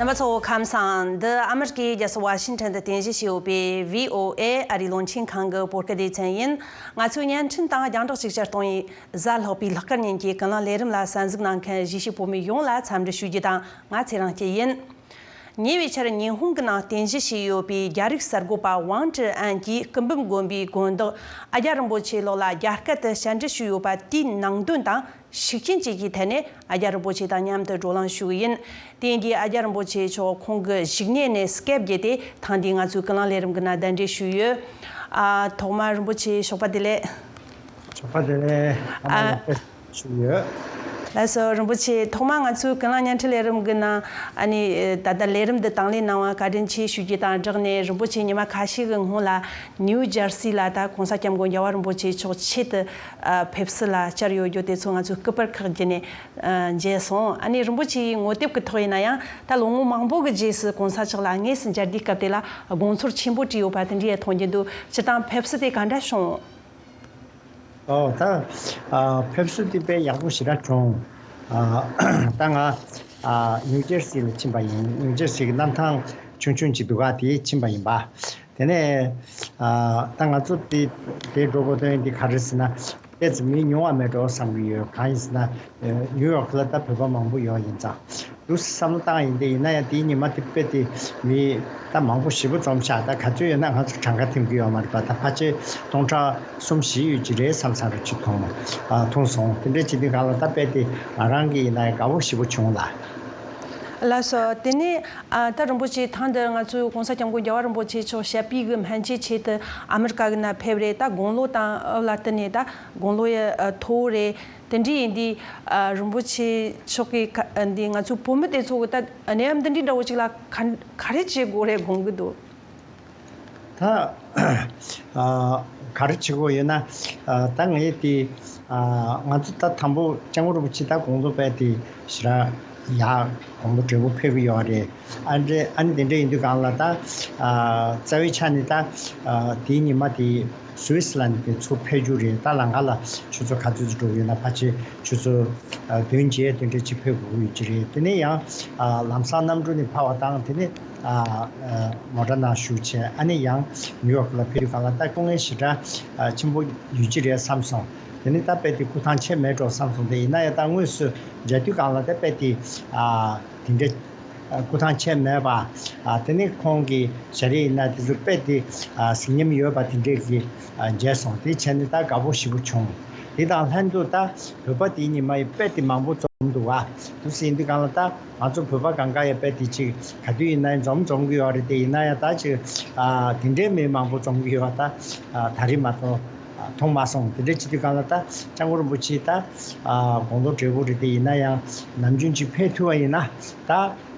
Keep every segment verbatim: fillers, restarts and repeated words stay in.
རྣམ་པ་ཚོ་ཁམས་བཟང་། འདི་ཨ་མི་རི་ཀའི་རྒྱལ་ས་ཝ་ཤིང་ཊོན་དུ་རྟེན་གཞི་བྱས་ཡོད་པའི་བྷི་ཨོ་ཨེ་ཨ་རིའི་རླུང་འཕྲིན་ཁང་གི་བོད་སྐད་སྡེ་ཚན་ཡིན། ང་ཚོའི་བརྙན་འཕྲིན་དང་རྒྱང་བསྒྲགས་ཅིག་ཅར་གཏོང་བའི་གཟའ་ལྷག་པའི་ལྷག་དཀར་ཉིན་གྱི་ཀུན་གླེང་ལས་རིམ་ལ་གསན་གཟིགས་གནང་མཁན་གཞིས་བྱེས་བོད་མི་ཡོངས་ལ་འཚམས་འདྲི་ཞུ་རྒྱུ་དང་། ང་ཚེ་རིང་སྐྱིད་ཡིན། ཉེ་བའི་ཆར་ཉི་ཧོང་གི་ནང་རྟེན་གཞི་བྱས་ཡོད་པའི་རྒྱ་རིགས་གསར་འགོད་པ་ཝང་ཀྲི་ཨན་གྱིས་སྐུ་འབུམ་དགོན་པའི་དགོན་བདག་ཨ་ཀྱཱ་རིན་པོ་ཆེ་ལགས་ལ་རྒྱ་སྐད་དུ་བཅར་འདྲི་ཞུས་ཡོད་པ་དེའི་ནང་དོན་དང་། ཤུགས་རྐྱེན་བཅས་ཀྱི་ཐད་ནས་ཨ་ཀྱཱ་རིན་པོ་ཆེ་དང་མཉམ་དུ་བགྲོ་གླེང་ཞུ་གི་ཡིན། དེ་ཡིན་དུས་ཨ་ཀྱཱ་རིན་པོ་ཆེ་མཆོག་ཁོང་གི་བཞུགས་གནས་ནས་སྐད་བརྒྱུད་དེ་ཐེངས་འདིའི་ང་ཚོའི་ཀུན་གླེང་ལས་རིམ་གྱི་ནང་གདན་འདྲེན་ཞུས་ཡོད། ཨ། ཐོག་མར་རིན་པོ་ཆེ་ཞོགས་པ་བདེ་ལེགས། ཞོགས་པ་བདེ་ལེགས། ཨ། ཞུས་ཡོད། ལགས་སོ། རིན་པོ་ཆེ་ཐོག་མར་ང་ཚོའི་ཀུན་གླེང་བརྙན་འཕྲིན་ལས་རིམ་གྱི་ནང་ཨ་ནི་ད་ལྟ་ལས་རིམ་འདི་དང་ལེན་གནང་བར་བཀའ་དྲིན་ཆེ་ཞུ་རྒྱུ་དང་སྦྲགས་ནས། རིན་པོ་ཆེ་ཉི་མ་ཁ་ཤས་ཀྱི་སྔོན་ལ་ནིའུ་ཇར་སི་ལ་ད་༸གོང་ས་༸སྐྱབས་མགོན་རྒྱལ་བ་རིན་པོ་ཆེ་མཆོག་ཆེད་དུ་ཨ། ཕེབས་བསུ་ལ་བཅར་ཡོད་རྒྱུ་དེ་ཚོ་ང་ཚོས་སྐུ་པར་ཁག་བརྒྱུད་ནས་ཨ། མཇལ་སོང་། ཨ་ནི་རིན་པོ་ཆེ་ཡི་ངོ་དེབ་ཀྱི་ཐོག་ཡིན་ན་ཡང་ད་ལོ་ངོ་མང་པོ་གི་རྗེས་སུ་༸གོང་ས་མཆོག་ལ་དངོས་སུ་མཇལ་དུས་སྐབས་དེ་ལ་དགོངས་ཚུལ་ཆེན་པོ་བྲིས་ཡོད་པ་དེ་འདྲ་ཡང་མཐོང་རྒྱུ་འདུག་སྤྱིར་བཏང་ཕེབས་བསུ་དེ་ག་འདྲ་བྱུང་། ཨོ། ད་ཨ། ཕེབས་བསུ་དེ་དཔེ་ཡག་པོ་ཞེ་དྲག་བྱུང་། ཨ། ད་ང་ཨ། ནིའུ་ཇར་སི་ལ་ཕྱིན་པ་ཡིན། ནིའུ་ཇར་སི་གི་གནམ་ཐང་ཆུང་ཆུང་ཅིག་འདུག་ག་དེ་ཕྱིན་པ་ཡིན་པ། དེ་ནས་ཨ། ད་ང་ཚོ་དེ་དེ་འགྲོ་དགོས་དོན་དེ་ག་རེ་ཟེར་ན། ཏོག་ཙམ་མི་ཉུང་བ་མེད་འགྲོ་བསམ་གྱི་ཡོད། གང་ཡིན་ཟེར་ན། ཨ། ནིའུ་ཡོག་ལ་ད་བོད་པ་མང་པོ་ཡོད་ཡིན་ཙང་། འདུག་བསམ་བློ་བཏང་ཡིན་ཏེ། ཡིན་ན་ཡང་དེའི་ཉི་མ་དེ་དཔེ་དེ་མི་ད་མང་པོ་ཞེ་པོ་འཛོམས་ཤག་ད་ག་ཚོད་ཡོད་ན་ང་ཚོ་གྲངས་ཀ་ཐིམ་གྱི་ཡོད་མ་རེད་པ། ད་ཕལ་ཆེར་སྟོང་ཕྲག་གསུམ་བཞི་ཡོད་ཀྱི་རེད་བསམ་བསམ་རེ་ཅིག་མཐོང་མ། ཨ། མཐོང་སོང་། དེ་འདྲ་བྱེད་དུས་སྒང་ལ་ད་དཔེ་དེ་ང་རང་གི་ཡིན་ན་ཡང་དགའ་བོ་ཞེ་པོ་བྱུང་ལ། ལགས་སོ། དེ་ནས་ཨ། ད་རིན་པོ་ཆེ་ཐེངས་འདིར་ང་ཚོའི་༸གོང་ས་༸སྐྱབས་མགོན་རྒྱལ་བ་རིན་པོ་ཆེ་མཆོག་ཞབས་པུས་ཀྱི་སྨན་བཅོས་ཆེད་དུ་ཨ་མི་རི་ཀ་གི་ནང་ཕེབས་རེད། ད་དགུང་ལོ་དང་ཨ་ལ་བསྟུན་ནས་ད་དགུང་ལོ་ཡང་ཨ་མཐོ་བོ་རེད། དེ་འདྲ་ཡིན་དུས་ཨ། རིན་པོ་ཆེ་མཆོག་གིས་ཁ་འདི་ང་ཚོའི་བོད་མི་དེ་ཚོ་གི་ད་གནས་བབ་འདི་འདྲའི་འདྲ་བོ་ཅིག་ལ་ག་ག་རེ་བྱེད་དགོས་རེད་དགོངས་ཀྱི་འདུག་ད་ཨ། ག་རེ་བྱེད་དགོས་ཡོད་ན། ཨ། ད་ངས་དེ་ཨ། ང་ཚོ་ད་དང་པོ་སྐྱབས་མགོན་རིན་པོ་ཆེ་ད་དགུང་ལོ་དཔེ་དེ་ཞེ་དྲག་ཡག་དགུང་ལོ་བགྲེས་པོ་ཕེབས་ཀྱི་ཡོད་རེད། ཨ་འདྲ། ཨ་ནི་དེ་འདྲ་ཡིན་དུས་སྒང་ལ་ད་ཨ། རྩ་བའི་ཆ་ནས་ད་ཨ། དེའི་ཉི་མ་དེ་སུད་སི་ལ་ནས་དེ་ཚུར་ཕེབས་རྒྱུ་རེད། ད་ལམ་ཁ་ལ་ཆུ་ཚོད་ག་ཚོད་ཅིག་འགྲོ་གི་ཡོད་ན། ཕལ་ཆེར་ཆུ་ཚོད་ཨ། བདུན་བརྒྱད་དེ་འདྲ་ཅིག་ཕེབས་དགོས་ཀྱི་ཡོད་ཀྱི་རེད། དེ་ནས་ཡང་ཨ། ལམ་སང་གནམ་གྲུ་ནས་ཕར་བ་དང་། དེ་ནས་ཨ། ཨ། མོ་ཊ་ནང་བཞུགས་བྱས། ཨ་ནི་ཡང་ནིའུ་ཡོག་ལ་ཕེབས་དུས་སྒང་ལ་ད་སྐུ་ངལ་ཞེ་དྲག་ཨ། ཆེན་པོ་ཡོད་ཀྱི་རེད་བསམ་སོང་། དེ་ནས་ད་དཔེ་དེ་སྐུ་ཐང་ཆད་མེད་འགྲོ་བསམ་སོང་། དེ་ཡིན་ན་ཡང་ད་དངོས་སུ་མཇལ་དུས་སྒང་ལ་ད་དཔེ་དེ་ཨ། དེ་འདྲ་ཨ། སྐུ་ཐང་ཆད་མེད་པ། ཨ། དེ་ནས་ཁོང་གི་ཞལ་རས་ཡིན་ན་དེ་ཚོ་དཔེ་དེ་ཨ། གཟི་ཉམས་ཡོད་པ་དེ་འདྲས་ཀྱི་ཨ། མཇལ་སོང་། དེ་བྱས་ནས་ད་དགའ་པོ་ཞེ་པོ་བྱུང་། དེ་དང་ལྷན་དུ་ད་བོད་པ་དེའི་ཉི་མ་ཡི་དཔེ་དེ་མང་པོ་འཛོམས་འདུག་བ། དུ་ཟིན་དུས་སྒང་ལ་ད་ང་ཚོ་བོད་པ་སྒང་ག་ཡ་དཔེ་དེ་ཅིག་ག་དུས་ཡིན་ན་འཛོམས་འཛོམས་ཀྱི་ཡོད་རེད། དེ་ཡིན་ན་ཡང་ད་ཅིག་ཨ། དེ་འདྲའི་མི་མང་པོ་འཛོམས་ཀྱི་ཡོད་པ་ད་ཨ། ད་རེས་མ་གཏོགས་ཨ། མཐོང་མ་སོང་། དེ་འདྲ་བྱེད་དུས་སྒང་ལ་ད་སྐྱབས་མགོན་རིན་པོ་ཆེ་ད་ཨ། དགུང་ལོ་བགྲེས་པོ་རེད། དེ་ཡིན་ན་ཡང་ནམ་རྒྱུན་ཅིག་ཕེབས་ཐུབ་པ་ཡིན་ན། ད་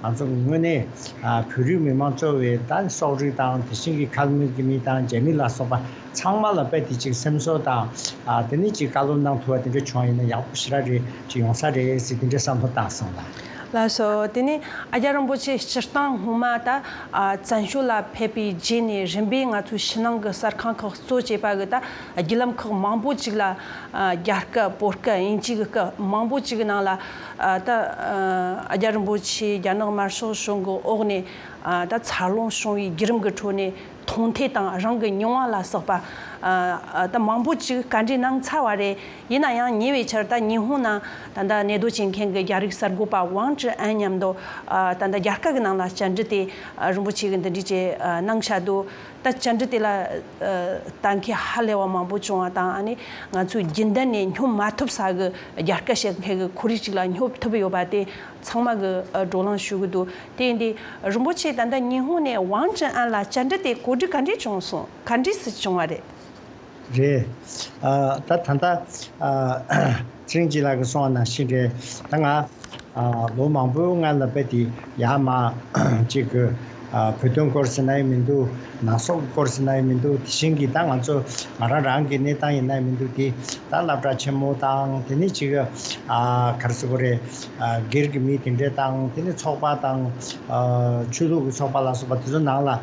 ང་ཚོ་དངོས་གནས་ཨ། བོད་རིགས་མི་མང་གཙོ་བའི་ད་སོག་རིགས་དང་། དེ་བཞིན་གྱི་ཁ་མིག་གི་མི་དང་རྒྱ་མི་ལ་སོགས་པ་ཚང་མ་ལ་དཔེ་དེ་ཅིག་སེམས་གསོ་དང་། ཨ། དེ་ནས་ཅིག་བཀའ་སློབ་གནང་ཐུབ་པ་དེ་འདྲ་བྱུང་བ་ཡིན་ན་ཡག་པོ་ཞེ་དྲག་རེད། ཅིག་ཡོང་ས་རེད་ཟེར་དེ་འདྲའི་བསམ་བློ་བཏང་སོང་ལ། ལགས་སོ། དེ་ནས་ཨ་ཀྱཱ་རིན་པོ་ཆེ་སྤྱིར་བཏང་སྔོན་མ་ད་ཨ། བཙན་བྱོལ་ལ་ཕེབས་པའི་རྗེས་ནས་རིམ་པས་ང་ཚོའི་ཕྱི་ནང་གི་གསར་ཁང་ཁག་གཙོ་བྱས་པ་གི་ད་བརྒྱུད་ལམ་ཁག་མང་པོ་ཅིག་ལ་ཨ། རྒྱ་སྐད། བོད་སྐད། དབྱིན་ཇི་གི་སྐད་མང་པོ་ཅིག་གི་ནང་ལ་ཨ། ད་ཨ། ཨ་ཀྱཱ་རིན་པོ་ཆེ་རྒྱ་ནག་དམར་ཤོག་གཞུང་གི་འོག་ནས་ཨ། ད་འཚར་ལོངས་བྱུང་བའི་བརྒྱུད་རིམ་གི་ཁྲོད་ནས་མཐོང་ཐོས་དང་རང་གི་མྱོང་བ་ལ་སོགས་པ་ཨ། ཨ། ད་མང་པོ་ཅིག་བཀའ་འདྲི་གནང་ཚར་བ་རེད། ཡིན་ན་ཡང་ཉེ་བའི་ཆར་ད་ཉི་ཧོང་ནང་ད་ལྟ་གནས་སྡོད་བྱེད་མཁན་གྱི་རྒྱ་རིགས་གསར་འགོད་པ་ཝང་ཀྲི་ཨན་མཉམ་དུ་ཨ། ད་ལྟ་རྒྱ་སྐད་ཀྱི་ནང་ལ་བཅར་འདྲི་དེ་ཨ། རིན་པོ་ཆེ་གིས་འདི་འདྲ་ཅིག་ཨ། གནང་བཞག་འདུག་ད་བཅར་འདྲི་དེ་ལ་ཨ། ལྟ་མཁན་ཧ་ལས་པ་མང་པོ་བྱུང་བ་དང་། ཨ་ནི་ང་ཚོས་རྒྱུན་ལྡན་ནས་སྙོབ་མ་ཐུབ་ས་གི་རྒྱ་སྐད་བཤད་མཁན་གྱི་ཁོར་ཡུག་ཅིག་ལ་སྙོབ་ཐུབ་ཡོད་པ་དེ་ཚང་མ་གིས་ཨ། བགྲོ་གླེང་ཞུ་གི་འདུག་དེ་ཡིན་དུས་རིན་པོ་ཆེ་ད་ལྟ་ཉི་ཧོང་ནས་ཝང་ཀྲི་ཨན་ལ་བཅར་འདྲི་དེ་གོ་སྒྲིག་ག་འདྲས་བྱུང་སོང་། ག་འདྲས་སེ་བྱུང་བ་རེད། རེད། ཨ། ད་ད་ལྟ་ཨ། ཚེ་རིང་སྐྱིད་ལགས་ཀྱིས་གསུངས་པ་ནང་བཞིན་རེད། ད་ང་ཨ། ལོ་མང་པོའི་སྔོན་ལ་དཔེ་དེ་ཡར་མར་ཅིག་གི་ཨ། བོད་དོན་སྐོར་ཟེར་ན་ཡང་མི་འདུག་ནང་སོག་གི་སྐོར་ཟེར་ན་ཡང་མི་འདུག་དེ་བཞིན་གྱི་ད་ང་ཚོ་ང་རང་རང་གི་གནས་སྟངས་ཡིན་ན་ཡང་མི་འདུག་དེ་ད་སློབ་གྲྭ་ཆེན་མོ་དང་། དེ་ནས་ཅིག་ཨ། ག་རེ་ཟེར་དགོས་རེད། ཨ། སྒེར་གྱི་མི་དེ་འདྲས་དང་། དེ་ནས་ཚོགས་པ་དང་། ཨ། ཆོས་ལུགས་ཀྱི་ཚོགས་པ་ལ་སོགས་པ་དེ་ཚོ་ནང་ལ་ཨ།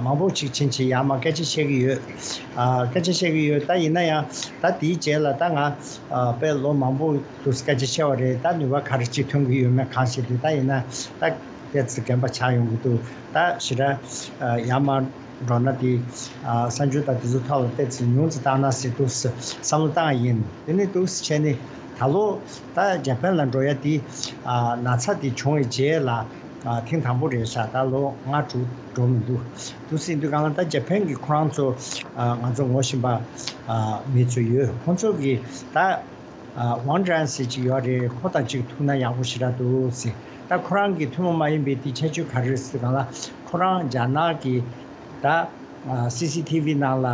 མང་པོ་ཅིག་ཕྱིན་ཕྱིན་ཡར་མར་སྐད་ཆ་བཤད་ཀྱི་ཡོད། ཨ། སྐད་ཆ་བཤད་ཀྱི་ཡོད། ད་ཡིན་ན་ཡང་ད་དེའི་རྗེས་ལ་ད་ང་ཨ། དཔེ་ལོ་མང་པོ་འདུག་སྐད་ཆ་བཤད་པ་རེད། ད་ནུས་པ་ག་རེ་ཅིག་ཐོན་གྱི་ཡོད་མེད་གང་ཤེས་དེ། ད་ཡིན་ན་ད་ ཏོག་ཙམ་རྒན་པ་ཆགས་ཡོང་གི་འདུག་ད་ཞེ་དྲག་ཡར་མར་འགྲོ་ན་དེ་གསར་འགྱུར་དང་དེ་ཚོ་ཐོག་ལ་ཏོག་ཙམ་ཉུང་ཙམ་བཏང་ན་ཟེར་འདུག་བསམ་བློ་བཏང་ཡིན། དེ་ནས་འདུག་བྱས་ནས་ད་ལོ་ད་ཇ་པན་ལ་འགྲོ་ཡ་དེ་ན་ཚ་དེ་བྱུང་བའི་རྗེས་ལ་ཐེངས་དང་པོ་རེད་ཤག་ད་ལོ་ལྔ་དྲུག་འགྲོ་མི་འདུག་འདུག་ཟེར་དུས་གང་ལ་ད་ཇ་པན་གྱི་ཁོ་རང་ཚོ་ང་ཚོ་ངོ་ཤེས་པ་མི་ཚོ་ཡོད། ཁོང་ཚོ་གིས་ད། ཝང་ཀྲན་ཟེར་ཅིག་ཡོད་རེད། ཁོ་དང་ཅིག་ཐུག་ན་ཡག་པོ་ཞེ་དྲག་འདུག་ཟེར། ད་ཁོ་རང་གི་ཐུན་མོང་མ་ཡིན་པའི་དེ་ཁྱད་ཆོས་ག་རེ་རེད་ཟེར་གང་ལ་ཁོ་རང་རྒྱ་ནག་གི་ད་སི་སི་ཐི་ཝི་ནང་ལ་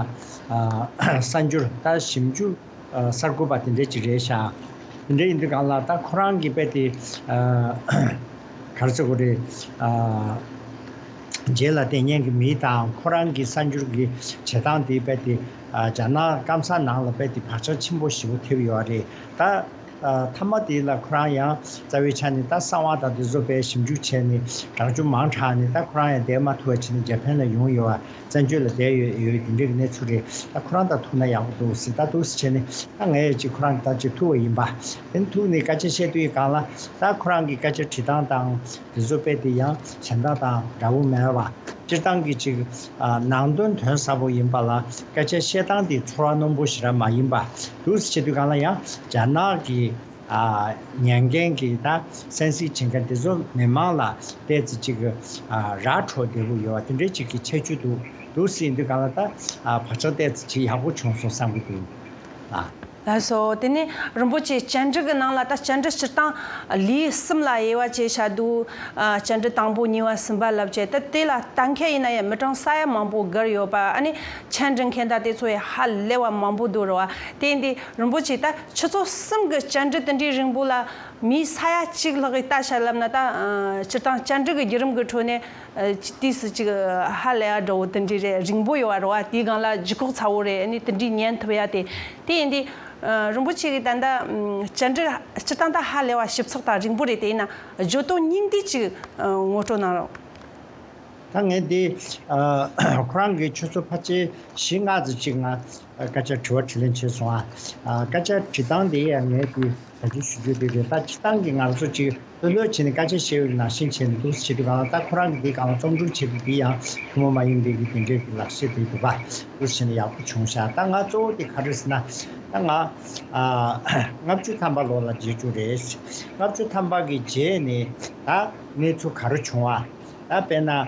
གསར་འགྱུར་ད་ཞིབ་འཇུག་གསར་འགོད་པ་དེ་འདྲས་ཅིག་རེད་ཤག་དེ་འདྲས་ཡིན་དུས་གང་ལ་ད་ཁོ་རང་གི་དཔེ་དེ་ག་རེ་ཟེར་དགོས་རེད། རྗེས་ལ་བསྟེན་མཁན་གྱི་མི་དང་ཁོ་རང་གི་གསར་འགྱུར་གྱི་བྱེད་སྟངས་དེ་དཔེ་དེ་རྒྱ་ནག་སྐམ་ས་ནང་ལ་དཔེ་དེ་བག་ཆགས་ཆེན་པོ་ཞེ་པོ་ཐེབས་ཡོད་རེད་ད། མཐའ་མ་དེ་ལ་ཁོ་རང་ཡང་རྩ་བའི་ཆ་ནས་ད་གསང་བ་དང་དེ་ཚོ་དཔེ་ཞིབ་འཇུག་བྱས་ནས་རང་བྱུང་མང་དྲགས་ནས་ད་ཁོ་རང་ཡང་བསྡད་མ་ཐུབ་པ་བྱས་ནས་ཇ་པན་ལ་ཡོང་ཡོད་བ། བཙན་བྱོལ་ལ་བསྡད་ཡོད་ཡོད་དེ་འདྲའི་གནས་ཚུལ་རེད། ད་ཁོ་རང་དང་ཐུག་ན་ཡག་པོ་འདུག་ཟེར། ད་འདུག་སེ་བྱས་ནས་ད་ངས་ཅིག་ཁོ་རང་གི་ད་ཅིག་ཐུག་པ་ཡིན་པ། དེ་ཐུག་ནས་སྐད་ཆ་བཤད་དུས་སྒང་ལ་ད་ཁོ་རང་གི་སྐད་ཆ་དྲི་སྟངས་དང་དེ་ཚོ་དཔེ་དེ་ཡང་གཞན་དག་དང་འདྲ་བོ་མེད་པ། སྤྱིར་བཏང་གི་ཅིག་ནང་དོན་དོན་ཟབ་པོ་ཡིན་པ་ལ་སྐད་ཆ་བཤད་སྟངས་དེ་ཚོར་བ་རྣོན་པོ་ཞེ་དྲག་མ་ཡིན་པ། འདུག་སེ་བྱེད་དུས་སྒང་ལ་ཡང་རྒྱ་ནག་གི་ཉན་མཁན་གྱི་ད་གསན་གཟིགས་བྱེད་མཁན་དེ་ཚོ་མི་མང་ལ་ཏོག་ཙམ་ཅིག་ར་འཕྲོད་བདེ་པོ་ཡོད་པ་དེ་འདྲའི་ཅིག་གི་ཁྱད་ཆོས་འདུག་འདུག་སེ་ཡིན་དུས་སྒང་ལ་ད་བག་ཆགས་ཏོག་ཙམ་ཅིག་ཡག་པོ་བྱུང་སོང་བསམ་གྱི་འདུག་ལ། ལགས་སོ། དེ་ནས་རིན་པོ་ཆེ་བཅར་འདྲི་གི་ནང་ལ་ད་བཅར་འདྲི་སྤྱིར་བཏང་ལེའུ་གསུམ་ལ་དབྱེ་བ་བྱས་བཞག་འདུག་ཨ། བཅར་འདྲི་དང་པོ་གཉིས་པ་གསུམ་པ་ལབ་བྱས། ད་དེ་ལ་ལྟ་མཁན་ཡིན་ན་ཡང་མི་གྲངས་ས་ཡ་མང་པོ་བརྒལ་ཡོད་པ། ཨ་ནི་བཅར་འདྲི་མཁན་ད་དེ་ཚོ་ཡང་ཧ་ལས་པ་མང་པོ་འདུག་རེད་བ། དེ་ཡིན་དུས་རིན་པོ་ཆེ་ད་ཆུ་ཚོད་གསུམ་གི་བཅར་འདྲི་དེ་འདྲའི་རིང་པོ་ལ་མི་ས་ཡ་གཅིག་ལྷག་གིས་ལྟ་བཞག་ལབ་ན་ད་ཨ། སྤྱིར་བཏང་བཅར་འདྲི་གི་བརྒྱུད་རིམ་གི་ཁྲོད་ནས། ཨ། དུས་སུ་ཅིག་ཧ་ལས་ཡ་འདྲ་བོ་དེ་འདྲའི་རེད། རིང་པོ་ཡོད་བ་རེད་བ། དེའི་སྒང་ལ་ལྗིད་ཁོག་ཚ་བོ་རེད། ཨ་ནི་དེ་འདྲའི་ཉན་ཐུབ་ཡ་དེ། དེ་ཡིན་དུས་ཨ། རིན་པོ་ཆེ་གིས་ད་ལྟ་བཅར་འདྲི་སྤྱིར་བཏང་ད་ཧ་ལས་པ་ཞིབ་ཚགས་དང་རིང་པོ་རེད། དེ་ཡིན་ན་བརྗོད་དོན་སྙིང་བསྡུས་ཅིག་ངོ་སྤྲོད་གནང་རོགས། ད་ངས་འདི་ཨ། ཁོ་རང་གིས་ཆུ་ཚོད་ཕལ་ཆེར་བཞི་ལྔ་ཙམ་ཅིག་ང་སྐད་ཆ་དྲི་བ་དྲིས་ལན་བྱས་སོང་ཨ། ཨ། སྐད་ཆ་དྲི་སྟངས་དེ་ཡང་ངས་འདི་ད་ཅི་ཞུ་རྒྱུ་དེ་རེད། ད་སྤྱིར་བཏང་གི་ང་ཚོ་ཅིག་ལྷོད་ལྷོད་བྱས་ནས་སྐད་ཆ་བཤད་ཡོད་ནང་བཞིན་བྱས་ནས་འདུག་སེ་བྱེད་དུས་སྒང་ལ། ད་ཁོ་རང་གིས་འདི་སྒང་ལ་རྩོམ་སྒྲིག་བྱེད་དུས་འདི་ཡང་ཐུན་མོང་མ་ཡིན་པའི་གི་དེ་འདྲའི་གི་ལག་ཤེས་དེ་འདུག་ག་འདུག་སེ་བྱས་ནས་ཡག་པོ་བྱུང་ཤག་ད་ང་གཙོ་བོ་དེ་ག་རེ་ཟེར་ན། ད་ང་ཨ། ལྔ་བཅུ་ཐམ་པ་ལོ་ལ་མཇལ་རྒྱུ་རེད། ལྔ་བཅུ་ཐམ་པ་གི་རྗེས་ནས་ད་གནས་ཚུལ་ག་རེ་བྱུང་བ། ད་དཔེར་ན་ཨ།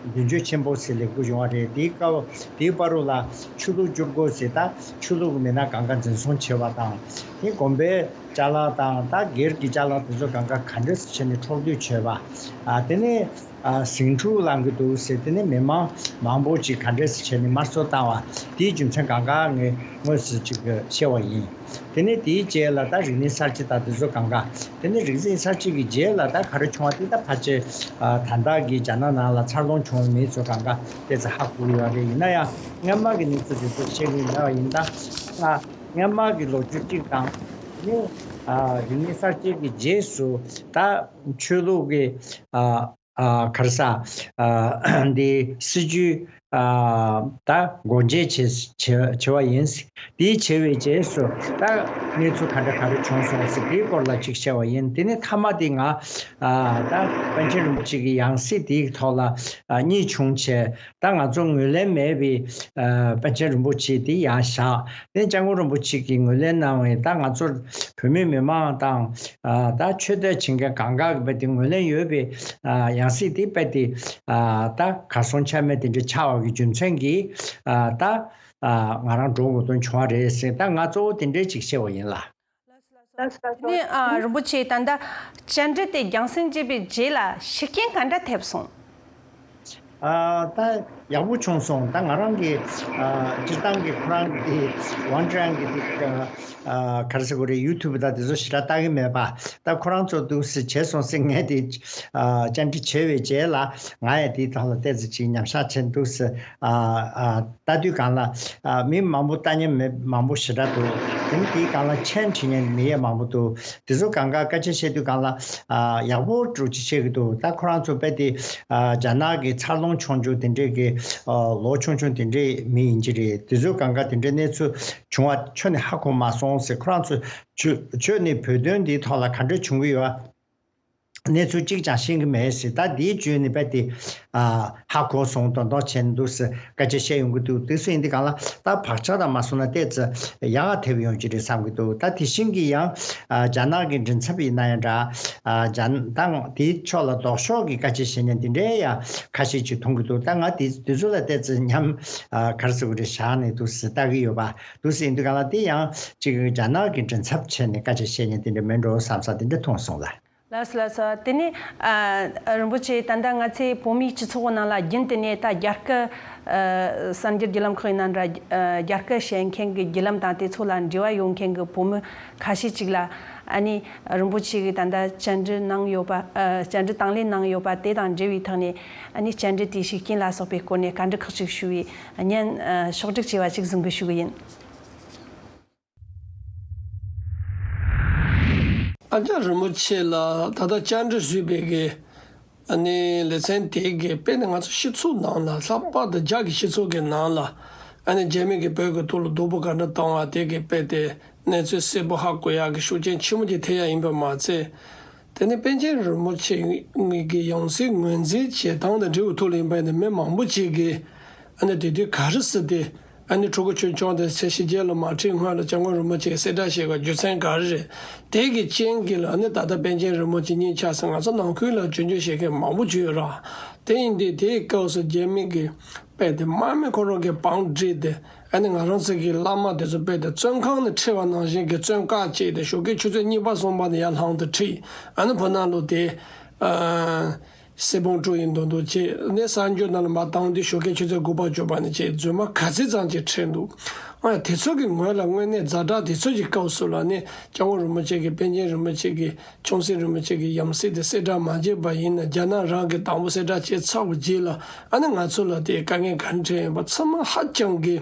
མདུན་སྐྱོད་ཆེན་པོ་ཟེར་ལེགས་པོ་ཡོང་བ་རེད། དེའི་སྐབས་དེའི་བར་དུ་ལ་ཆོས་ལུགས་བཅུ་དགུ་ཟེར། ད་ཆོས་ལུགས་མི་སྣ་གང་ག་འཛིན་བཟུང་བྱས་པ་དང་། དེ་དགོན་པའི་ཅ་ལག་དང་ད་སྒེར་གྱི་ཅ་ལག་དེ་ཚོ་གང་ག་ག་འདྲས་སེ་བྱས་ནས་འཕྲོག་བསྡུ་བྱས་པ། ཨ། དེ་ནས་ཨ། ཟིང་འཁྲུག་ལངས་ཀྱི་འདུག་ཟེར། དེ་ནས་མི་མང་མང་པོ་ཅིག་ག་འདྲས་སེ་བྱས་ནས་དམར་གསོད་བཏང་བ། དེའི་རྒྱུ་མཚན་གང་ག་ངས་དངོས་སུ་ཅིག་ཤེས་པ་ཡིན། དེ་ནས་དེའི་རྗེས་ལ་ད་རིག་གནས་གསར་བརྗེ་དང་དེ་ཚོ་གང་ག་དེ་ནས་རིག་གནས་གསར་བརྗེ་གི་རྗེས་ལ་ད་ག་རེ་བྱུང་བ་དེ་ད་ཕལ་ཆེར་ཨ། ད་ལྟ་གི་རྒྱ་ནག་ནང་ལ་འཚར་ལོངས་བྱུང་བའི་མི་ཚོ་གང་ག་ཏོག་ཙམ་ཧ་གོ་ཡོད་རེད། ཡིན་ན་ཡང་སྔོན་མ་གི་གནས་ཚུལ་དེ་ཚོ་ཤེས་ཀྱི་མེད་པ་ཡིན་ད། ང་སྔོན་མ་གི་ལོ་རྒྱུས་གཅིག་དང་། དེ་ནས་ཨ། རིག་གནས་གསར་བརྗེ་གི་རྗེས་སུ་ད་ཆོས་ལུགས་ཀྱི་ཨ། ཨ། ག་རེ་ཟ། ཨ། འདི་སྲིད་ཇུས་ཨ། ད་སྒོ་འབྱེད་བྱེད་བྱེད་བྱེད་པ་ཡིན། དེའི་བྱས་པའི་རྗེས་སུ་ད་གནས་ཚུལ་ག་འདྲ་ག་རེ་བྱུང་སོང་ཟེར་དེའི་སྐོར་ལ་ཅིག་བཤད་པ་ཡིན། དེ་ནས་མཐའ་མ་དེ་ང་ཨ། ད་པཎ་ཆེན་རིན་པོ་ཆེ་གི་ཡང་སྲིད་དེའི་ཐོག་ལ་ཨ། གཉིས་བྱུང་བྱས། ད་ང་ཚོ་ངོས་ལེན་མེད་པའི་ཨ། པཎ་ཆེན་རིན་པོ་ཆེ་དེ་ཡང་བཞག་དེ་སྐྱབས་མགོན་རིན་པོ་ཆེ་གིས་ངོས་ལེན་གནང་བའི་ད་ང་ཚོ་བོད་མི་མི་མང་དང་ཨ། ད་ཆོས་དད་བྱེད་མཁན་གང་ག་གིས་དེ་ངོས་ལེན་ཡོད་པའི་ཨ། ཡང་སྲིད་དེ་དཔེ་དེ་ཨ། ད་གར་སོང་ཆ་མེད་དེ་འདྲ་ཆགས་པ་གི་རྒྱུ་མཚན་གྱིས་ཨ། ད་ཨ། ང་རང་འགྲོ་དགོས་དོན་བྱུང་བ་རེད་ཟེར། ད་ང་གཙོ་བོ་དེ་འདྲའི་ཅིག་བཤད་པ་ཡིན་ལ། ནི་ཨ། རིན་པོ་ཆེ་ད་ལྟ་བཅར་འདྲི་དེ་རྒྱང་སྲིང་བྱས་པའི་རྗེས་ལ་ཤུགས་རྐྱེན་ག་འདྲ་ཐེབས་སོང་། ཨ། ད་ཡག་པོ་བྱུང་སོང་། ད་ང་རང་གི་ཨ། སྤྱིར་བཏང་གི་ཁོ་རང་གི་དེ་ཝང་ཀྲན་གི་དེ་ཨ། ག་རེ་ཟེར་དགོས་རེད། ཡུ་ཊུབ་དང་དེ་ཚོ་ཞེ་དྲག་ལྟ་གི་མེད་པ། ད་ཁོ་རང་ཚོ་འདུག་སེ་བྱས་སོང་ཟེར། ངས་དེ་ཨ། བཅར་འདྲི་བྱས་པའི་རྗེས་ལ་ང་ཡང་དེའི་ཐོག་ལ་ཏོག་ཙམ་ཅིག་མཉམ་བཞག་བྱས་འདུག་སེ་ཨ། ཨ། ལྟ་དུས་སྒང་ལ་ཨ། མི་མང་པོ་ལྟ་མཁན་མི་མང་པོ་ཞེ་དྲག་འདུག་དེ་ནི་དེའི་སྒང་ལ་མཆན་བྲིས་མཁན་མི་ཡང་མང་པོ་འདུག་དེ་ཚོ་སྒང་ག་སྐད་ཆ་བཤད་དུས་སྒང་ལ་ཨ། ཡག་པོ་འདྲ་བོ་ཅིག་བཤད་ཀྱི་འདུག་ད་ཁོ་རང་ཚོ་དཔེ་དེ་ཨ། རྒྱ་ནག་གི་འཚར་ལོངས་བྱུང་བྱུང་དེ་འདྲས་ཀྱི་ཨ། ལོ་ཆུང་ཆུང་དེ་འདྲས་མི་ཡིན་གྱི་རེད། དེ་ཚོ་སྒང་ག་དེ་འདྲའི་གནས་ཚུལ་བྱུང་བ་ཁྱོན་ནས་ཧ་གོ་མ་སོང་ཟེར། ཁོ་རང་ཚོ་ཁྱོད་ཁྱོད་ནི་བོད་དོན་འདིའི་ཐོག་ལ་ག་འདྲས་བྱུང་གི་ཡོད། གནས་ཚུལ་གཅིག་ཀྱང་ཤེས་ཀྱི་མེད་ཟེར། ད་འདིའི་བརྗོད་ནི་པ་དེ་ཨ་ཧ་གོ་སོང་དོན་དག་བྱས་ནས་འདུག་ཟེར་སྐད་ཆ་བཤད་ཡོང་གི་འདུག་དེ་སུ་ཡིན་དེ་གང་ལ་ད་བག་ཆགས་དང་མ་སོང་ན་ཏོག་ཙམ་ཡག་ག་ཐེབས་ཡོང་གི་རེད་བསམ་གྱི་འདུག་ད་དེ་བཞིན་གྱི་ཡང་ཨ་རྒྱ་ནག་གི་མགྲིན་ཚབ་ཡིན་ན་ཡང་འདྲ། ཨ་རྒྱ་ནག་དེའི་ཕྱོགས་ལ་ལྡོག་ཕྱོགས་ཀྱི་སྐད་ཆ་བཤད་མཁན་དེ་འདྲའི་ཡང་ཁ་ཤས་ཅིག་མཐོང་གི་འདུག་ད་ང་དེ་དེ་ཚོ་ལ་ཏོག་ཙམ་ཉམས་ཨ་ག་རེ་ཟེར་དགོས་རེད་བཞག་ནས་འདུག་ཟེར་ལྟ་གི་ཡོད་པ། འདུག་ཟེར་ཡིན་དུས་གང་ལ་དེ་ཡང་ཅིག་རྒྱ་ནག་གི་མགྲིན་ཚབ་བྱས་ནས་སྐད་ཆ་བཤད་མཁན་དེ་འདྲ་མིན་འགྲོ་བསམ་ས་དེ་འདྲ་མཐོང་སོང་ལ། ལགས་སོ་ལགས་སོ། དེ་ནས་ཨ་རིན་པོ་ཆེ་ད་ལྟ་ང་ཚོའི་བོད་མིའི་སྤྱི་ཚོགས་ནང་ལ་རྒྱུན་དུ་ནས་ད་རྒྱ་སྐད་ཨ་གསར་འགྱུར་བརྒྱུད་ལམ་ཁག་ཡིན་ན་འདྲ། ཨ་རྒྱ་སྐད་བཤད་མཁན་གྱི་བརྒྱུད་ལམ་དང་དེ་ཚོ་ལ་འབྲེལ་བ་ཡོད་མཁན་གྱི་བོད་མི་ཁ་ཤས་ཅིག་ལ་ཨ་ནི་རིན་པོ་ཆེ་གིས་ད་ལྟ་བཅར་འདྲི་གནང་ཡོད་པ། ཨ་བཅར་འདྲི་དང་ལེན་གནང་ཡོད་པ་དེ་དང་འབྲེལ་བའི་ཐོག་ནས་ཨ་ནི་བཅར་འདྲི་དེའི་ཤུགས་རྐྱེན་ལ་སོགས་པའི་སྐོར་ནས་བཀའ་འདྲི་ཁག་ཅིག་ཞུ་བའི་བརྙན་ཨ་ཕྱོགས་སྒྲིག་བྱས་པ་ཅིག་གཟིགས་འབུལ་ཞུ་གི་ཡིན། ཨ་ཅག་རིན་པོ་ཆེ་ལ་ད་ལྟ་བཅར་འདྲི་ཞུས་པའི་གི་ཨ་ནི་ལེ་ཚན་དེ་གི་དཔེ་ནི་ང་ཚོ་སྤྱི་ཚོགས་ནང་ལ་ལྷག་པར་དུ་རྒྱ་གི་སྤྱི་ཚོགས་ཀྱི་ནང་ལ་ཨ་ནི་རྒྱ་མི་གི་བོད་ཀྱི་ཐོག་ལ་སྡུག་པོ་ག་འདྲ་བཏང་བ་དེ་གི་དཔེ་དེ་གནས་ཚུལ་གསལ་པོ་ཧ་གོ་ཡག་གི་ཤུགས་རྐྱེན་ཆེན་པོ་ཅིག་ཐེབས་ཡག་ཡིན་པ་མ་ཚད། དེ་ནི་པཎ་ཆེན་རིན་པོ་ཆེ་གི་ཡང་སྲིད་ངོས་འཛིན་བྱེད་སྟངས་དང་འབྲེལ་བའི་ཐོག་ལ་ཡིན་པ་ཡིན་ན་མི་མང་པོ་ཅིག་གིས་ཨ་ནི་དེ་དུས་ག་རེ་ཟེར་ཏེ། ཨ་ནི་ཕྲུ་གུ་ཆུང་ཆུང་དེ་ཚེ་ཕྱི་རྒྱལ་ལ་མ་ཁྲིད་སྔོན་ལ་སྐྱབས་མགོན་རིན་པོ་ཆེས་གསལ་བསྒྲགས་བྱས་པའི་རྒྱུ་མཚན་ག་རེ་རེད། དེ་གི་རྐྱེན་གྱིས་ལ་ཨ་ནི་ད་ལྟ་པཎ་ཆེན་རིན་པོ་ཆེ་གཉིད་ཆག་ཟེར་ང་ཚོ་ནང་ཁུལ་ལ་སྐྱོན་བརྗོད་བྱེད་མཁན་མང་པོ་བྱུང་ཡོད་ར། དེ་ཡིན་དུས་དེའི་སྐབས་སུ་རྒྱ་མི་གི་དཔེ་དེ་དམག་མི་ཁོ་རང་གི་བང་བསྒྲིགས་ཏེ་ཨ་ནི་ང་རང་ཚོ་གི་བླ་མ་དེ་ཚོ་དཔེ་དེ་བཙོན་ཁང་ནས་ཁྲིད་པ་ནང་བཞིན་གྱི་བཙོན་བཀག་བྱས་ཏེ་ཞོགས་ཀའི་ཆུ་ཚོད་གཉིས་པ་གསུམ་པ་ནས་ཡར་ལངས་ཏེ་ཁྲིད། ཨ་ནི་བོད་ནང་ལོགས་ཏེ། ཨ། གསེར་བུམ་དཀྲོལ་ཡིན་མདོག་མདོག་བྱས་ནས་གསར་འགྱུར་ནང་ལ་མར་བཏང་དུས་ཞོགས་ཀའི་ཆུ་ཚོད་དགུ་པ་བཅུ་པ་ནས་བྱས་རྫུན་མ་ག་ཚོད་ཙམ་ཅིག་ཁྲིད་འདུག་ཨ་དེ་ཚོ་གི་ངོས་ལ་དངོས་གནས་ཛ་དྲག་དེ་ཚོ་གི་སྐབས་སུ་ལ་ནི་སྐྱབས་མགོན་རིན་པོ་ཆེ་གི་པཎ་ཆེན་རིན་པོ་ཆེ་གི་ཆུང་སྲིད་རིན་པོ་ཆེ་གི་ཡང་སྲིད་དེ་གསལ་བསྒྲགས་མ་བྱས་པ་ཡིན་ན་རྒྱ་ནག་རང་གིས་དང་པོ་གསལ་བསྒྲགས་བྱས་ཚར་བའི་རྗེས་ལ་ཨ་ནི་ང་ཚོ་ལ་དེ་དཀའ་ངལ་ག་འདྲ་འཕྲད་ཡོད་པ་ཚང་མ་ཧ་ཅང་གི་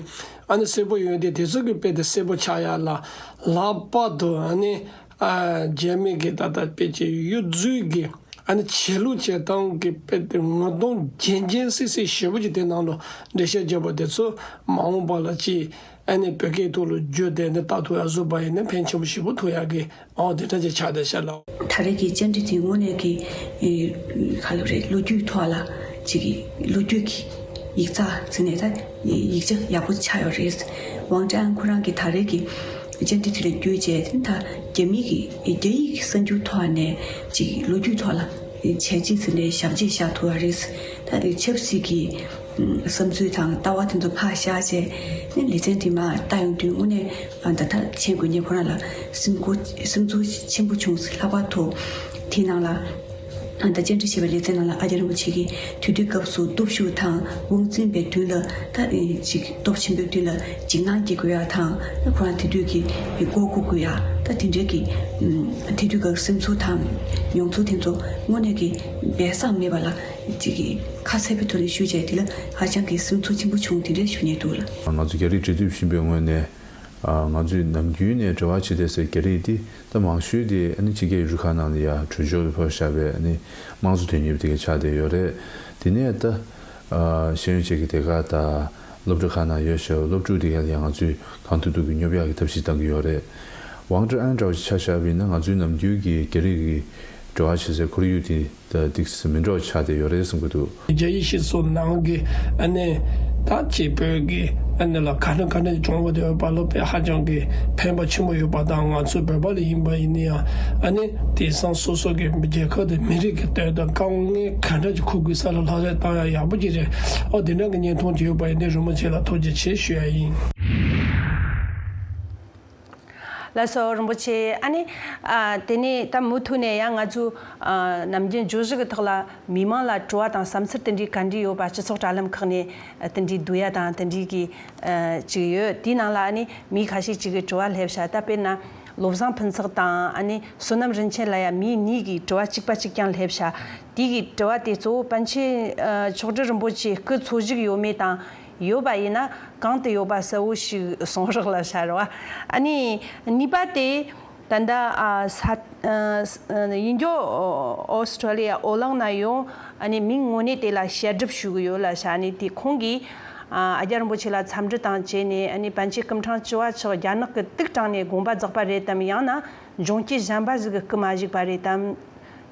ཨ་ནི་གསལ་པོ་ཡོད་དེ་དེ་ཚོ་གི་དཔེ་དེ་གསལ་པོ་ཆགས་ཡ་ལ་ལྷག་པར་དུ་ཨ་ནི་ཨ་རྒྱ་མི་གི་ད་ལྟ་དཔེ་ཆའི་གཡོ་རྫུས་གི་ཨ་ནི་ཆོས་ལུགས་བྱེད་སྟངས་ཀྱི་དཔེ་དེ་ངོ་གདོང་རྒྱན་རྒྱན་སིག་སིག་ཞེ་པོ་ཅིག་དེ་ནང་ལ་འགྲེལ་བཤད་བརྒྱབ་པ་དེ་ཚོ་མ་འོངས་པ་ལ་ཅིག་ཨ་ནི་བོད་སྐད་ཐོག་ལ་བསྒྱུར་ཏེ་ནི་ལྟ་ཐུབ་ཡག་བཟོས་པ་ཡིན་ན་ཕན་ཆེན་པོ་ཞེ་པོ་ཐོགས་ཡག་གི་ཨོ་དེ་འདྲ་ཅིག་ཆགས་བསྡད་ཤག་ལགས། ད་རེས་ཀྱི་བཅར་འདྲི་དེ་དངོས་གནས་ཀྱི་ཨེ་ག་ལབ་རེད། ལོ་རྒྱུས་ཐོག་ལ་ཅིག་ལོ་རྒྱུས་ཀྱི་ཡིག་ཚགས་ཟེར་ནས་ད་ཡིག་ཆ་ཡག་པོ་ཆགས་ཡོད་རེད། ཝང་ཀྲེན་ཁོ་རང་གིས་ད་རེས་ཀྱི་བཅར་འདྲི་དེ་ལ་བརྒྱུད་བྱས་ད་རྒྱ་མི་གི་རྒྱ་ཡིག་གི་གསར་འགྱུར་ཐོག་ནས་ཅིག་ལོ་རྒྱུས་ཐོག་ལ་བྱས་རྗེས་ཟེར་ནས་ཞབས་རྗེས་བཞག་ཐུབ་པ་རེད། ད་ཆབ་སྲིད་ཀྱི་བསམ་ཚུལ་དང་ལྟ་བ་དེ་ཚོ་ཕར་བཞག་བྱས་ལེ་ཚན་དེ་མར་ལྟ་ཡོང་དུས་དངོས་གནས་ད་ལྟ་མཁྱེན་དགོས་ངས་ཁོ་རང་ལ་སེམས་ཁུར་སེམས་ཚོར་ཆེན་པོ་བྱུང་། ལྷག་པར་དུ་དེའི་ནང་ལ་ད་བཅར་འདྲི་བྱས་པའི་ལེ་ཚན་ནང་ལ་ཨ་ཅག་རིན་པོ་ཆེ་གིས་དུས་དུས་སྐབས་སུ་སྟོབས་ཤུགས་དང་དབང་འཛིན་པའི་མདུན་ལ་ད་ཅིག་སྟོབས་ཆེན་པོའི་མདུན་ལ་འཇིགས་སྣང་སྐྱེ་དགོས་ཡ་དང་ཁོ་རང་དེ་དུས་ཀྱི་མགོ་སྒུར་དགོས་ཡ་ད་དེ་འདྲའི་གི་དེ་དུས་ཀྱི་སེམས་ཚོར་དང་མྱོང་ཚོར་དེ་ཚོ་དངོས་གནས་ཀྱི་སྦས་གསང་མེད་པ་ལ་ཅིག་གི་ཁ་གསལ་པོའི་ཐོག་ནས་ཞུས་བྱས་དེ་ལ་ཧ་ཅང་གི་སེམས་ཚོར་ཆེན་པོ་བྱུང་། དེ་འདྲའི་ཞུ་སྙིང་འདུག་ལ། ང་ཚོ་རྒྱ་རིགས་འབྲེལ་མཐུད་ཞིབ་པའི་ངོས་ནས། ང་ཚོས་ནམ་རྒྱུན་ནས་འབྲེལ་བ་བྱེད་བསྡད་སའི་རྒྱ་རིགས་འདི་ད་མང་ཤོས་དེ་ཨ་ནི་ཕྱི་རྒྱལ་ཡུལ་གྲུ་ཁག་ནང་ལ་ཡ་བྲོས་བྱོལ་དུ་ཕེབས་བཞག་པའི་ཨ་ནི་དམངས་གཙོ་དོན་གཉེར་དེ་ག་ཆགས་བསྡད་ཡོད་རེད། དེ་ནས་ད་ཤེས་ཡོན་ཅན་གྱི་སྡེ་ཁག་དང་སློབ་གྲྭ་ཁག་ནང་ཡོད་བཞག་པའི་སློབ་ཕྲུག་དེ་ག་ལ་ཡ་ང་ཚོས་གང་ཐུབ་ཐུབ་ཀྱིས་སྙོབ་ཡག་གི་ཐབས་ཤེས་གཏང་གི་ཡོད་རེད། ཝང་ཀྲི་ཨན་འདྲ་བོ་ཆ་བཞག་པ་ཡིན་ན་ང་ཚོའི་ནམ་རྒྱུན་གྱི་རྒྱ་རིགས་ཀྱི་འབྲེལ་བ་བྱེད་སའི་ཁོར་ཡུག་དེ། ཏིག་ཙམ་མི་འདྲ་བ་ཆགས་བསྡད་ཡོད་རེད་གསུང་གི་འདུག་རྒྱ་ཡིག་སྤྱི་ཚོགས་ནང་གི་ཨ་ནི་ད་ཅིག་བོད་ཀྱི་ཨ་ནི་ལ་ག་འདྲ་ག་འདྲ་གྱོང་གོ་དེ་ཡོད་པ་ལ་དཔེ་ཧ་ཅང་གི་ཕན་པ་ཆེན་པོ་ཡོད་པ་དང་། ང་ཚོ་བོད་པ་ལ་ཡིན་པ་ཡིན་ན་ཡང་ཨ་ནི་དེང་སང་སོ་སོ་གི་རྒྱལ་ཁབ་དང་མི་རིགས་ཀྱི་དོན་དང་དཀའ་ངལ་ག་འདྲ་ཅིག་འཁུར་དགོས་ས་ལ་ལྷག་ལུས་བཏང་ཡ་ཡག་པོ་ཅིག་རེད། ཨོ་དེ་འདྲ་གི་བརྙན་ཐུང་ཅིག་ཡོད་པ་ཡིན་ན་རིན་པོ་ཆེ་ལ་ཐུགས་རྗེ་ཆེ་ཞུ་ཡ་ཡིན། ལགས་སོ་རིན་པོ་ཆེ། ཨ་ནི་ཨ་དེ་ནས་ད་མུ་མཐུད་ནས་ཡང་ང་ཚོས་ཨ་ནམ་རྒྱུན་བརྗོད་གཞི་གི་ཐོག་ལ་མི་མང་ལ་དྲི་བ་དང་བསམ་ཚུལ་དེ་འདྲའི་ག་འདྲ་ཡོད་པ་སྤྱི་ཚོགས་དྲ་ལམ་ཁག་ནས་ཨ་དེ་འདྲའི་བསྡུ་ཡ་དང་དེ་འདྲའི་གི་ཨ་ཅིག་ཡོད། དེའི་ནང་ལ་ཨ་ནི་མི་ཁ་ཤས་ཅིག་གིས་དྲི་བ་སླེབས་ཤག་ད་དཔེར་ན་བློ་བཟང་ཕུན་ཚོགས་དང་ཨ་ནི་བསོད་ནམས་རིན་ཆེན་ལ་ཡ་མི་གཉིས་ཀྱིས་དྲི་བ་གཅིག་པ་གཅིག་རྐྱང་སླེབས་ཤག་དེ་གི་དྲི་བ་དེ་གཙོ་བོ་པཎ་ཆེན་ཨ་མཆོག་སྤྲུལ་རིན་པོ་ཆེ་སྐུ་འཚོ་བཞུགས་ཡོད་མེད་དང་། ཡོད་པ་ཡིན་ན་གང་དུ་ཡོད་པ་གསལ་བོ་ཞིག་གསུང་རོགས་ལབ་ཤག་རེད་བ། ཨ་ནི་གཉིས་པ་དེ་ད་ལྟ་ཨ་ས་ཨ་ཡིན་རྒྱུ་ཨོ་སི་ཀྲོ་ལི་ཡ་ཨོ་གླིང་ན་ཡོང་། ཨ་ནི་མིང་དངོས་གནས་དེ་ལ་བཤད་སྒྲུབ་ཞུ་གི་ཡོད་ལབ་ཤག་ཨ་ནི་དེ་ཁོང་གིས་ཨ་ཨ་རྒྱ་རིན་པོ་ཆེ་ལ་འཚམས་འདྲི་དང་བཅས་ནས། ཨ་ནི་པཎ་ཆེན་སྐུ་ཕྲེང་བཅུ་བ་མཆོག་རྒྱ་ནག་གི་དུག་དྲངས་ནས་དགོངས་པ་རྫོགས་པ་རེད་དམ། ཡང་ན་འབྱུང་རྐྱེན་གཞན་པ་ཟིག་གིས་སྐུ་མ་བཞུགས་པ་རེད་དམ།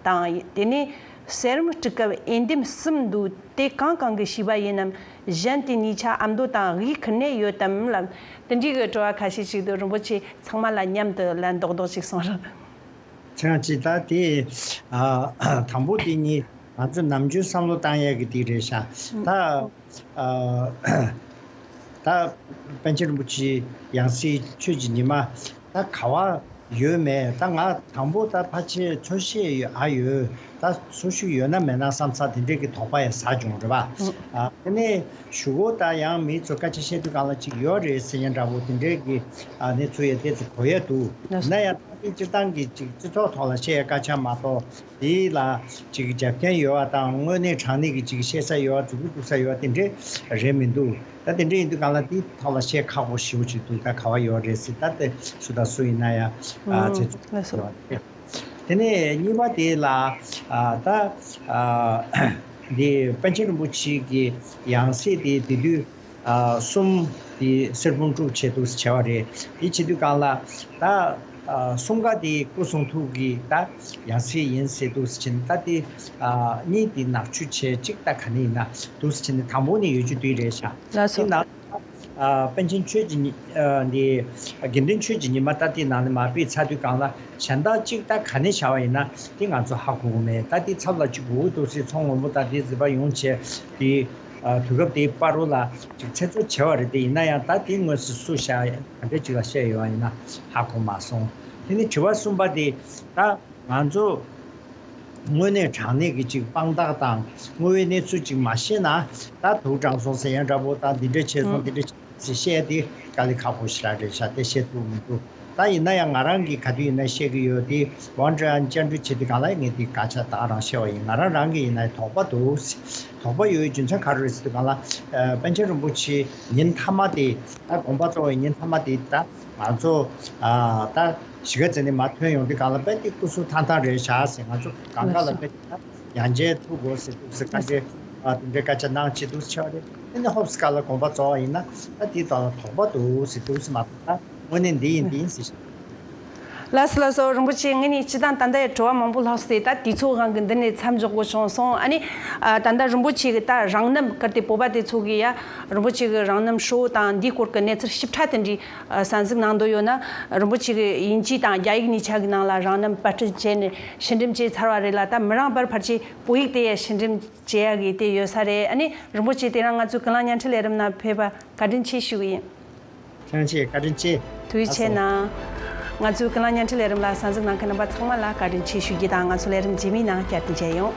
དང་། དེ་ནས་གསེར་རམ་སྤྲུག་སྐབས་འོས་འདེམས་གསུམ་འདུག་དེ་གང་གང་གིས་ཤེས་པ་ཡིན་ནམ། གཞན་དེ་གཉིས་ཆ་ཨ་མདོ་དང་དབུས་ཁུལ་ནས་ཡོད་དམ་ལབ། དེ་འདྲའི་གི་དྲི་བ་ཁ་ཤས་ཤིག་འདུག་རིན་པོ་ཆེ་ཚང་མ་ལ་མཉམ་དུ་ལན་རྡོག་རྡོག་ཅིག་གསུང་རོགས། ཁྱེད་རང་ཅིག་ད་དེ་ཨ་དང་པོ་དེ་གཉིས་ང་ཚོ་ནམ་རྒྱུན་བསམ་བློ་བཏང་ཡས་ཀྱི་དེ་རེད་ཤག་ད་ཨ་ད་པཎ་ཆེན་རིན་པོ་ཆེའི་ཡང་སྲིད་ཆོས་ཀྱི་ཉི་མ་ད་ག་བ་ཡོད་མེད། ད་ང་དང་པོ་ད་ཕལ་ཆེར་འཚོལ་ཞིབ་ཡོད་ཨ་ཡོད། ད་འཚོལ་ཞིབ་ཡོད་ན་མེད་ན་བསམ་ས་དེ་འདྲའི་གི་དོགས་པ་ཡང་ཟ་བྱུང་རེད་པ། ཨ་དེ་ནས་གཞུག་གུ་ད་ཡང་མི་ཚོ་སྐད་ཆ་བཤད་དུས་སྒང་ལ་ཅིག་ཡོད་རེད་ཟེར་མཁན་འདྲ་པོ་དེ་འདྲའི་གི་ཨ་གནས་ཚུལ་ཡང་དེ་ཚོ་གོ་ཡ་འདུག་ན་ཡང་ད་དེ་སྤྱིར་བཏང་གི་ཅིག་སྤྱི་ཚོགས་ཐོག་ལ་བཤད་ཡ་སྐད་ཆ་མ་གཏོགས། དེ་ལ་ཅིག་རྒྱབ་རྟེན་ཡོད་པ་དང་དངོས་གནས་དྲང་གནས་ཀྱི་ཅིག་བཤད་ས་ཡོད་པ་མཛུབ་གུ་གཏུག་ས་ཡོད་པ་དེ་འདྲས་རེད་མི་འདུག་ད་དེ་འདྲས་ཡིན་དུས་སྒང་ལ་དེའི་ཐོག་ལ་བཤད་ཁག་པོ་ཞེ་པོ་ཅིག་འདུག་ད་ག་བ་ཡོད་རེད་ཟེར། ད་དེ་སུ་དང་སུ་ཡིན་ན་ཡང་ཨ་ཚེ་ཚུད་ལགས་སོ། ཡོད་པ་རེད། དེ་ནས་གཉིས་པ་དེ་ལ་ཨ་ད་ཨ་འདི་པཎ་ཆེན་རིན་པོ་ཆེ་གི་ཡང་སྲིད་དེ་དེ་དུས་ཨ་གསུམ་དེ་གསེར་བུམ་དཀྲུག་བྱས་འདུག་ཟེར་བྱས་པ་རེད། དེ་བྱེད་དུས་སྒང་ལ་ད་ཨ་གསུམ་ཀ་དེ་སྐུ་གསུང་ཐུགས་ཀྱི་ད་ཡང་སྲིད་ཡིན་ཟེར་འདུག་ཟེར་བྱས་ནས། ད་དེ་ཨ་གཉིས་དེ་ནག་ཆུ་བྱས་གཅིག་ད་ག་ནས་ཡིན་ན་འདུག་ཟེར་བྱས་ནས། དང་པོ་ནས་ཡོད་རྒྱུ་དེ་རེད་ཤག་ལགས་སོ། དེ་ནང་ཨ་པཎ་ཆེན་ཆོས་ཀྱི་ཉི་ཨ་འདི་དགེ་འདུན་ཆོས་ཀྱི་ཉི་མ་ད་དེ་ནང་ནས་མར་ཕུད་ཚར་དུས་སྒང་ལ་གཞན་དག་གཅིག་ད་ག་ནས་བྱས་པ་ཡིན་ན་དེ་ང་ཚོ་ཧ་གོ་གི་མེད། ད་དེ་ཚབ་ལ་གཅིག་དགོས་ཀྱི་འདུག་ཟེར་ཚོང་དབོན་པོ་ད་དེ་གཟིགས་པ་ཡོང་བྱས་དེ། ཨ་དུས་སྐབས་དེའི་བར་རུ་ལ་ཅིག་ཚེ་ཚོད་བྱས་པ་རེད་དེ། ཡིན་ན་ཡང་ད་དེ་དངོས་སུ་སུ་བཞག་ག་འདྲ་ཅིག་ལ་བཤད་ཡོད་པ་ཡིན་ན་ཧ་གོ་མ་སོང་། དེ་ནས་དྲི་བ་གསུམ་པ་དེ་ད་ང་ཚོ་དངོས་གནས་དྲང་གནས་ཀྱི་ཅིག་དཔང་རྟགས་དང་དངོས་ཡོད་གནས་ཚུལ་ཅིག་མ་ཤེས་ན་ད་དུག་དྲངས་སོང་ཟེར་ཡ་འདྲ་པོ་དང་འདི་འདྲ་བྱས་སོང་། ཨང་། འདི་འདྲ་བྱས་ཟེར་བཤད་དེ་དཀའ་ལས་ཁག་པོ་ཞེ་དྲག་རེད་ཤག་དེ་བཤད་ཐུབ་མི་འདུག་ད་ཡིན་ན་ཡང་ང་རང་གིས་ག་དུས་ཡིན་ན་བཤད་ཀྱི་ཡོད་དེ། ཝང་ཀྲེན་བཅར་འདྲི་བྱེད་དུས་སྒང་ལ་ངས་དེ་སྐད་ཆ་ད་ག་རང་བཤད་པ་ཡིན། ང་རང་རང་གི་ཡིན་ན་དོགས་པ་འདུག་དོགས་པ་ཡོད་རྒྱུ་མཚན་ག་རེ་རེད་ཟེར་དུས་སྒང་ལ། ཨ་པཎ་ཆེན་རིན་པོ་ཆེ་ཉིན་མཐའ་མ་དེ་ད་དགོངས་པ་རྫོགས་པའི་ཉིན་མཐའ་མ་དེ་ད་ང་ཚོ་ཨ་ད་གཞིས་ཀ་རྩེ་ནས་མར་ཐོན་ཡོང་དུས་སྒང་ལ་དཔེ་དེ་སྐུ་གཟུགས་ཐང་ཐང་རེད་ཤག་ཟེར། ང་ཚོ་གང་ག་ལ་དཔེ་དེ་ད་ཡང་མཇལ་ཐུབ་དགོས་ཟེར་འདུག་ཟེར། བཀའ་འདྲི་ཨ་དེ་འདྲའི་སྐད་ཆ་གནང་བྱེད་འདུག་ཟེར་བྱས་པ་རེད། དེ་ནས་ཧོབ་སི་ཀ་ལ་དགོངས་པ་རྫོགས་པ་ཡིན་ན་ད་དེའི་ཐོག་ལ་དོགས་པ་འདུག་ཟེར་འདུག་ཟེར་མ་གཏོགས་ད། དངོས་གནས་འདི་ཡིན་འདི་ཡིན་ཟེར་ཞིག་ལགས་སོ་ལགས་སོ། རིན་པོ་ཆེ་ངེད་གཉིས་སྤྱི་བཏང་ད་ལྟའི་དྲི་བ་མང་པོ་ལྷག་སྟེ་ད་དུས་ཚོད་དབང་གིས་འདི་ནས་མཚམས་འཇོག་དགོས་བྱུང་སོང་། ཨ་ནི་ཨ་ད་ལྟ་རིན་པོ་ཆེ་གི་ད་རང་རྣམ་གལ་ཏེ་བོད་པ་དེ་ཚོ་གི་ཡ་རིན་པོ་ཆེ་གི་རང་རྣམ་ཧྲིལ་བོ་དང་འདིའི་སྐོར་གི་གནས་ཚུལ་ཞིབ་ཕྲ་དེ་འདྲའི་ཨ་གསན་གཟིགས་གནང་འདོད་ཡོད་ན་རིན་པོ་ཆེ་གི་དབྱིན་ཇི་དང་རྒྱ་ཡིག་གཉིས་ཆ་གི་ནང་ལ་རང་རྣམ་པར་སྐྲུན་བྱས་ནས་ཕྱི་འགྲེམས་བྱས་ཚར་བ་རེད་ལ། ད་མི་རིང་བར་ཕལ་ཆེར་བོད་ཡིག་དེ་ཡ་ཕྱི་འགྲེམས་བྱེད་ཡ་གི་དེ་ཡོད་ས་རེད། ཨ་ནི་རིན་པོ་ཆེ་དེ་རིང་ང་ཚོའི་ཀུན་གླེང་བརྙན་འཕྲིན་ལས་རིམ་ནང་ཕེབས་པ་བཀའ་དྲིན་ཆེ་ཞུ་གི་ཡིན། ཁྱེད་རང་ཆེ་བཀའ་དྲིན་ཆེ། ཐུགས་རྗེ་ཆེ་གནང་། ང་ཚོའི་ཀུན་གླེང་བརྙན་འཕྲིན་ལས་རིམ་ལ་གསན་གཟིགས་གནང་མཁན་རྣམ་པ་ཚང་མ་ལ་བཀའ་དྲིན་ཆེ་ཞུ་རྒྱུ་དང་། ང་ཚོ་ལས་རིམ་རྗེས་མའི་ནང་བསྐྱར་དུ་མཇལ་ཡོང་།